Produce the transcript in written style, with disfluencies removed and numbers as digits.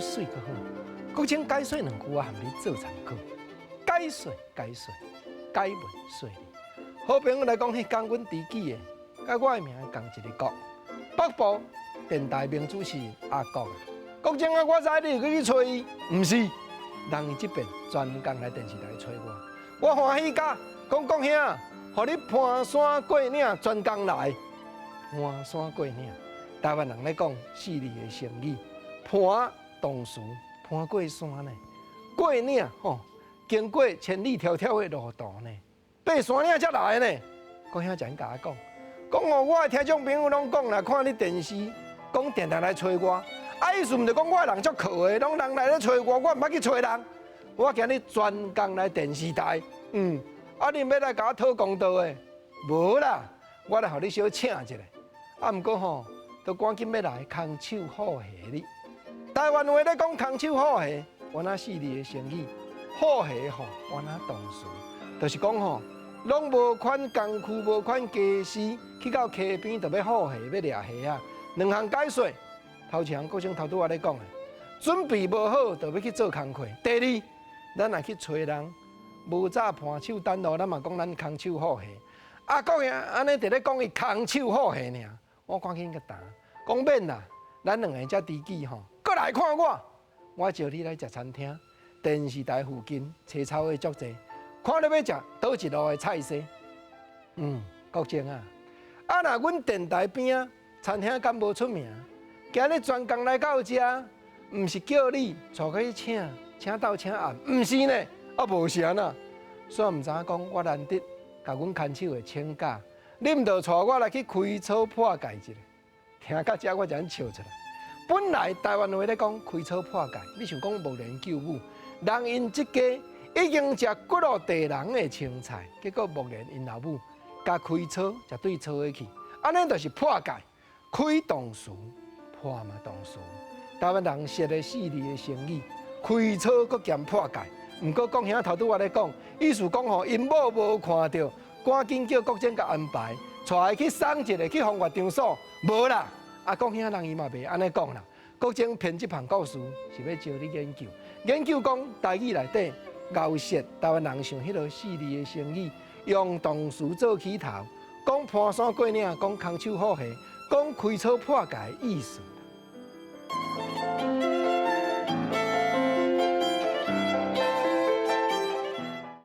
媠閣好。國清解說兩句，我含你做參考。解說解說，解文說理。好朋友來講，彼工阮知己的，佮我的名仝一個國。北部電台名主持人阿國，國清啊，我知你會去揣伊，毋是，人伊這遍專工來電視台揣我，我歡喜甲講國兄，予你盤山過嶺專工來，盤山過嶺，台灣人咧講四字的成語，盤動詞，盤過山呢，過嶺吼，經過千里迢迢的路途呢，爬山嶺才來呢。國兄就共我講，講哦，我的聽眾朋友攏講啦，看你電視，講定定來揣我，啊意思毋就講我的人足靠的，攏人來咧揣我，我毋捌去揣人。我今日專工來電視台，啊你欲來共我討公道的？無啦，我來予你小請一下。啊，毋過吼，都趕緊欲來空手好下你。台灣話咧講空手好下，原來四字的成語，好下吼，原來動詞，就是講吼，攏無款工具，無款家私，去到溪邊就欲好下，欲掠蝦仔。兩項解說，頭一項國清頭拄仔咧講的，準備無好，就欲去做工課。第二，咱若去揣人，無早盤手等路，咱嘛講咱空手好下。啊，國兄按呢佇咧講伊空手好下爾，我趕緊共答，講免啦，咱兩个遮知己吼，閣來看我，我招你來食餐廳，電視台附近青草的足濟，看你欲食佗一路的菜色。國清啊，啊若阮電台邊仔餐廳敢無出名？今日專工來到遮，毋是叫你帶去請，請晝請暗，毋是呢，啊無是按怎？煞毋知影講我難得共阮牽手的請假，你毋著帶我來去開草破界一下。聽到這我就按笑出來。本來台灣話咧講開草破界，你想講目連救母，人𪜶這家已經食骨碌地人的青菜，結果目連𪜶老母共開草食對草的去，按呢就是破界，開動詞，破嘛動詞。台灣人識的四字的成語，開草閣兼破界。毋過國兄頭拄仔咧講，意思講吼，𪜶某無看著，趕緊叫國政共安排，帶伊去送一下去風月場所，無啦。啊，國兄人伊嘛袂按呢講啦。國政編這項故事是欲招你研究，研究講台語內底咬舌，台灣人想彼落四字的成語，用動詞做起頭，講盤山過嶺，講空手好下，講開草破界的意思。